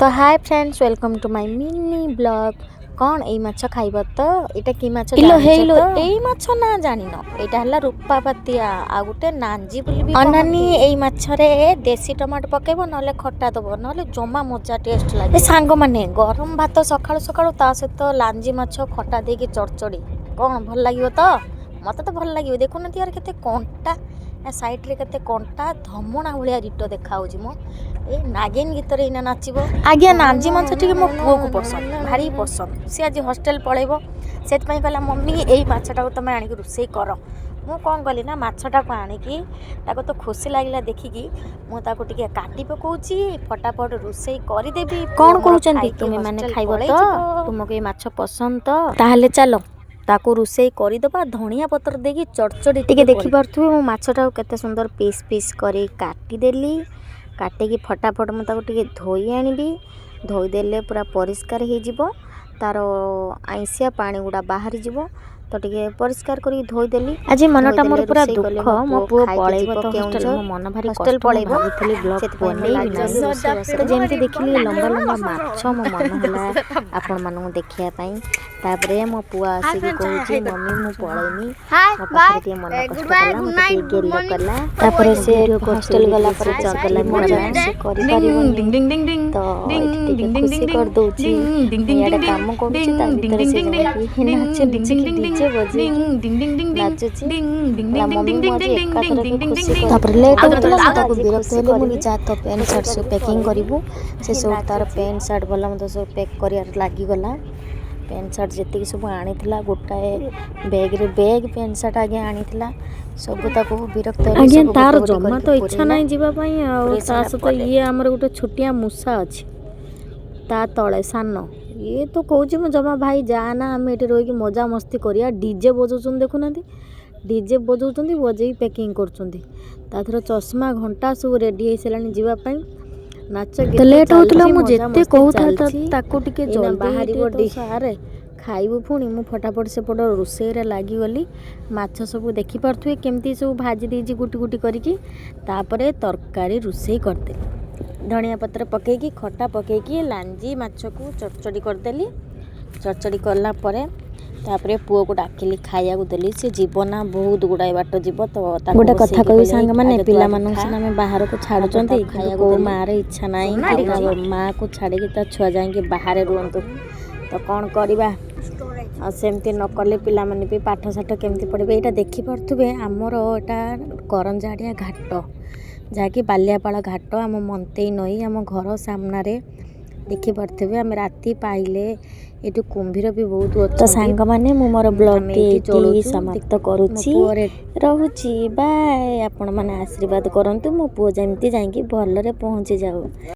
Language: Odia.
ତ hi friends, welcome to my mini vlog। କ'ଣ, ଏଇ ମାଛ ଖାଇବ ତ? ଏଇଟା କି ମାଛ ଇଲୋ ଜାଣିଛ ହେଇଲୋ ତ? ଏଇ ମାଛ ନା ଜାଣିନ? ଏଇଟା ହେଲା ରୂପା ପାତିଆ, ଆଉ ଗୋଟେ ନାଞ୍ଜି ବୋଲି ବି ଅନାନି। କହନ୍ତି। ଏଇ ମାଛରେ ଦେଶୀ ଟମାଟୋ ପକେଇବ, ନହେଲେ ଖଟା ଦବ, ନହେଲେ ଜମା ମଜା ଟେଷ୍ଟ ଏ ଲାଗିବ। ସାଙ୍ଗମାନେ, ଗରମ ଭାତ ସକାଳୁ ସକାଳୁ, ତା ସହିତ ଲାଞ୍ଜି ମାଛ ଖଟା ଦେଇକି ଚଡ଼ଚଡ଼ି, କ'ଣ ଭଲ ଲାଗିବ ତ? ମୋତେ ତ ଭଲ ଲାଗିବ। ଦେଖୁନାହାନ୍ତି, ୟାର କେତେ କଣ୍ଟା, ସାଇଡ଼ରେ କେତେ କଣ୍ଟା, ଧମଣା ଭଳିଆ ରିଟ ଦେଖାହେଉଛି ମୋ। ଏଇ ନାଗିନ ଗୀତରେ ଏଇନା ନାଚିବ। ଆଜ୍ଞା, ନାଞ୍ଜି ମାଛ ଟିକେ ମୋ ପୁଅକୁ ପସନ୍ଦ, ଭାରି ପସନ୍ଦ। ସେ ଆଜି ହଷ୍ଟେଲ ପଳେଇବ, ସେଥିପାଇଁ କହିଲା, "ମମ୍ମି, ଏଇ ମାଛଟାକୁ ତୁମେ ଆଣିକି ରୋଷେଇ କର।" ମୁଁ କ'ଣ କଲି ନା, ମାଛଟାକୁ ଆଣିକି ତାକୁ ତ ଖୁସି ଲାଗିଲା ଦେଖିକି, ମୁଁ ତାକୁ ଟିକେ କାଟି ପକାଉଛି, ଫଟାଫଟ ରୋଷେଇ କରିଦେବି। ପୁଅ କ'ଣ ମୋର କହୁଛନ୍ତି? ଖାଇକି ତୁମେମାନେ ହଷ୍ଟେଲ ଖାଇବ ତ? ପଳେଇଯିବ। ତୁମକୁ ଏ ମାଛ ପସନ୍ଦ ତ? ତାହେଲେ ଚାଲ, ତାକୁ ରୋଷେଇ କରିଦେବା, ଧଣିଆ ପତ୍ର ଦେଇକି ଚଡ଼ଚଡ଼ି। ଟିକେ ଦେଖିପାରୁଥିବେ, ମୁଁ ମାଛଟାକୁ କେତେ ସୁନ୍ଦର ପିସ୍ ପିସ୍ କରି କାଟିଦେଲି। କାଟିକି ଫଟାଫଟ ମୁଁ ତାକୁ ଟିକେ ଧୋଇ ଆଣିବି। ଧୋଇଦେଲେ ପୁରା ପରିଷ୍କାର ହେଇଯିବ, ତାର ଆଇଁଷିଆ ପାଣି ଗୁଡ଼ା ବାହାରିଯିବ। ତ ଟିକେ ପରିଷ୍କାର କରିକି ଧୋଇଦେଲି। ଆଜି ମନଟା ମୋର ଧୋଇଦେଲେ ପୁରା ରୋଷେଇ କଲେ ଦୁଃଖ। ମୋ ମୋ ପୁଅ ପୁଅ ଖାଇକି ପଳେଇବ ଯିବ ତ ହଷ୍ଟେଲ। କେଉଁଝର ମୋ ମନ ଭାରି ହଷ୍ଟେଲ କଷ୍ଟ। ମୁଁ ପଳେଇବ, ଭାବୁଥିଲି ବ୍ଲଗ୍ ସେଥିପାଇଁ ମୁଁ ବନେଇବି ଲାଗିଗଲି ନାହିଁ। ରୋଷେଇବାସରେ। ତ ଯେମିତି ଦେଖିଲି ଲମ୍ବା ଲମ୍ବା ମାଛ, ମୋ ମନ ହେଲା ଆପଣମାନଙ୍କୁ ଦେଖିବା ପାଇଁ। ତାପରେ ମୋ ପୁଅ ଆସିକି କହୁଛି, "ମମି, ମୁଁ ପଳେଇମି।" ମୋ ପାଖରେ ଟିକେ ମନ କଷ୍ଟ କଲା, ମୋତେ ଟିକେ ଗେଲ କଲା। ତାପରେ ସେ ହଷ୍ଟେଲ ଗଲା ପରେ ଚଗଲା ମଜା ସେ କରିପାରିବନି, ତ ଏଠି ଟିକେ ଖୁସି କରିଦେଉଛି। ମୁଁ ଇଆଡ଼େ କାମ କରୁଛି, ତା ଭିତରେ ସେ ଯାଇକି ନାଚି ନାଚିକି ଡିଜେ ବଜେଇକି ନାଚୁଛି। କହିଲା, "ମମି, ମୁଁ ଆଜି ଏକାଥରକେ ଖୁସି ତାପରେ କରିବି, ଲେଟ୍ ହେଉଥିଲା, ମୁଁ ତାକୁ ଆଜି ବିରକ୍ତ ଖୁସି ହେଲି। ମୁଁ କରିବି, ଯା, ତ ପ୍ୟାଣ୍ଟ ଖୁସି ସାର୍ଟ ସବୁ କରିକି ପ୍ୟାକିଂ ପଳେଇବି।" କରିବୁ। ସେ ସବୁ ତାର ନାଚୁଛି। ପ୍ୟାଣ୍ଟ ସାର୍ଟ ଭଲ ମନ୍ଦ ସବୁ ପ୍ୟାକ୍ କରିବାରେ ଲାଗିଗଲା। ପ୍ୟାଣ୍ଟ ସାର୍ଟ ଯେତିକି ସବୁ ଆଣିଥିଲା, ଗୋଟାଏ ବ୍ୟାଗ୍ରେ ବ୍ୟାଗ୍ ପ୍ୟାଣ୍ଟ ସାର୍ଟ ଆଜ୍ଞା ଆଣିଥିଲା, ସବୁ ତାକୁ ବିରକ୍ତ ହେଲି, ଆଜ୍ଞା ସବୁ ତାର ଗୋଟେ ଗୋଟେ ଜମା କରିକି ତ ଇଚ୍ଛା ପୁରେଇଲା। ନାହିଁ ଯିବା ପାଇଁ। ଆଉ ପୁରେଇ ତା ସାରିଲା ସହିତ ପରେ ଇଏ ଆମର ଗୋଟେ ଛୋଟିଆ ମୂଷା ଅଛି ତା ତଳେ ସାନ, ଇଏ ତ କହୁଛି, "ମୁଁ ଜମା ଭାଇ ଯା ନା, ଆମେ ଏଠି ରହିକି ମଜାମସ୍ତି କରିବା।" ଡିଜେ ବଜାଉଛନ୍ତି, ଦେଖୁନାହାନ୍ତି, ଡିଜେ ବଜାଉଛନ୍ତି, ବଜେଇକି ପ୍ୟାକିଂ କରୁଛନ୍ତି। ତା ଥର ଚଷମା, ଘଣ୍ଟା ସବୁ ରେଡ଼ି ହେଇସାରିଲାଣି ଯିବା ପାଇଁ। ନାଚ ତ ଗୀତ ଲେଟ୍ ହେଉଥିଲା, ଚାଲିଛି, ମୁଁ ଯେତେ ମଜାମସ୍ତି କହୁଥାଏ ତ ଚାଲିଛି। ତାକୁ ଟିକେ ଏଇନା ଜଲ୍ଦି ବାହାରିବ ଟିକେ ଡି ସାରେ ଖାଇବୁ ପୁଣି। ମୁଁ ଫଟାଫଟ ସେପଟ ରୋଷେଇରେ ଲାଗିଗଲି। ମାଛ ସବୁ ଦେଖିପାରୁଥିବେ, କେମିତି ସବୁ ଭାଜି ଦେଇଛି ଗୁଟି ଗୁଟି କରିକି। ତାପରେ ତରକାରୀ ରୋଷେଇ କରିଦେଲି। ଧଣିଆ ପତ୍ର ପକେଇକି, ଖଟା ପକେଇକି ଲାଞ୍ଜି ମାଛକୁ ଚଡ଼ଚଡ଼ି କରିଦେଲି। ଚଡ଼ଚଡ଼ି କଲା ପରେ ତାପରେ ପୁଅକୁ ଡାକିଲି, ଖାଇବାକୁ ଦେଲି। ସେ ଯିବ ନା, ବହୁତ ଗୁଡ଼ାଏ ବାଟ ଯିବ ତ ତାକୁ ଗୋଟେ କଥା ବସେଇକି କହିବି କହିଲି, "ଏଇ ସାଙ୍ଗମାନେ, ଆଗେ ତୁ ଆଗେ ପିଲାମାନଙ୍କୁ ଖା।" ସିନା ଆମେ ବାହାରକୁ ତାପରେ ଛାଡ଼ୁଛନ୍ତି, ତାକୁ କିନ୍ତୁ ଖାଇବାକୁ କେଉଁ ଦେଲି। ମାଆର ଇଚ୍ଛା ନାହିଁ କି ତା ମାଆକୁ ଛାଡ଼ିକି ତା ଛୁଆ ଯାଇକି ବାହାରେ ରୁହନ୍ତୁ। ତ କ'ଣ କରିବା ଆଉ? ସେମିତି ନ କଲେ ପିଲାମାନେ ବି ପାଠ ସାଠ କେମିତି ପଢ଼ିବେ? ଏଇଟା ଦେଖିପାରୁଥିବେ, ଆମର ଏଇଟା କରଞ୍ଜାଡ଼ିଆ ଘାଟ, ଯାହାକି ବାଲିଆପାଳ ଘାଟ। ଆମ ମନ୍ତେଇ ନଈ ଆମ ଘର ସାମ୍ନାରେ ଦେଖିପାରୁଥିବେ। ଆମେ ରାତି ପାଇଲେ ଏଠି କୁମ୍ଭୀର ବି ବହୁତ ତ ଅଛନ୍ତି। ସାଙ୍ଗମାନେ, ମୁଁ ମୋର ଆମେ ବ୍ଲଗ୍ଟି ଏଇଠି ଏଇଠି ଚଳୁଛୁ। ସମାପ୍ତ ମୋ କରୁଛି। ପୁଅରେ ରହୁଛି, ବାଏ। ଆପଣମାନେ ଆଶୀର୍ବାଦ କରନ୍ତୁ, ମୋ ପୁଅ ଯେମିତି ଯାଇକି ଭଲରେ ପହଞ୍ଚି ଯାଉ।